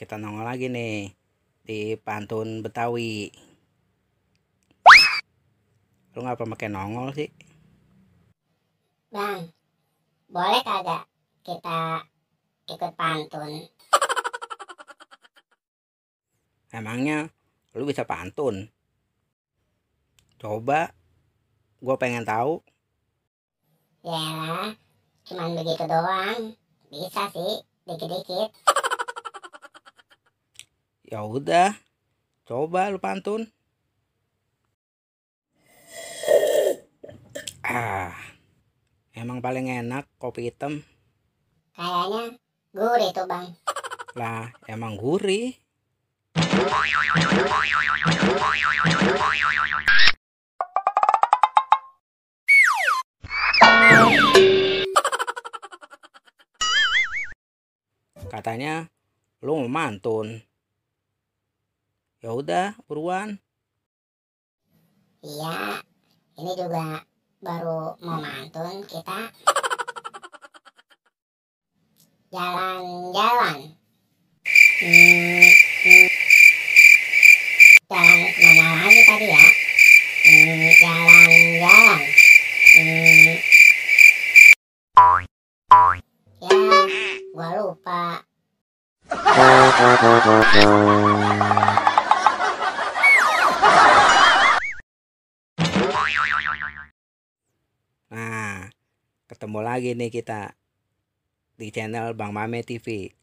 kita nongol lagi nih di pantun Betawi. Lu ngapa pakai nongol sih? Bang, boleh kagak kita ikut pantun? Emangnya lu bisa pantun? Coba, gue pengen tahu. Yalah, cuman begitu doang. Bisa sih, dikit-dikit. Ya udah, coba lu pantun. Emang paling enak kopi hitam. Kayaknya gurih tuh, Bang. Lah, emang gurih. Katanya lu mau mantun. Ya udah, buruan. Iya, ini juga baru mau mantun kita. Jalan-jalan. Jalan kemana lagi tadi ya? Jalan-jalan. Ya, gua lupa. Nah, ketemu lagi nih kita di channel Bang Mame TV.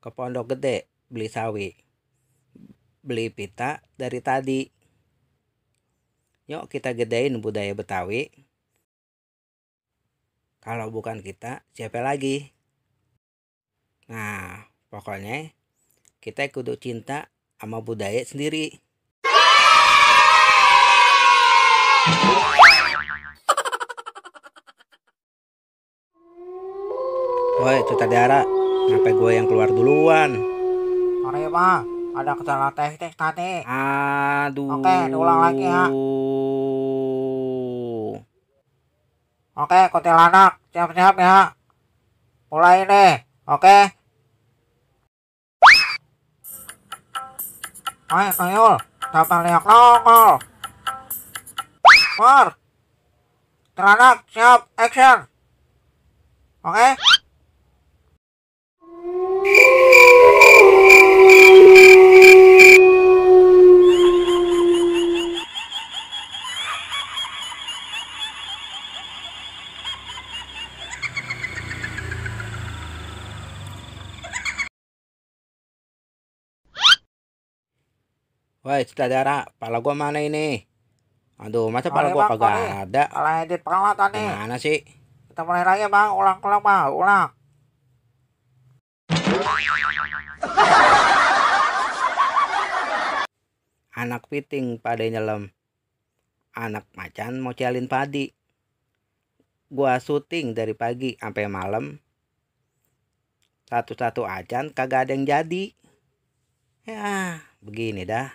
Ke Pondok Gede beli sawi, beli pita dari tadi. Yuk kita gedein budaya Betawi. Kalau bukan kita, siapa lagi? Nah, pokoknya kita kudu cinta sama budaya sendiri. Woi, sutradara, kenapa gue yang keluar duluan? Sorry bang, ada kesalahan teknis tadi. Aduh. Oke, diulang lagi ya. Oke, kuntilanak, siap-siap ya. Mulai nih, oke. Hai, Tuyul, siapa lihat nongol? Mar, kuntilanak, siap, action. Oke. Woi, sutradara, pala gua mana ini? Aduh, masa pala Sorry gua bang, kagak sorry. ada? Salah edit pala tadi. Gimana sih? Kita mulai lagi bang, ulang bang, ulang. Anak piting pada nyelam, anak macan mau cialin padi. Gua syuting dari pagi sampai malam, satu-satu acan kagak ada yang jadi. Ya, begini dah.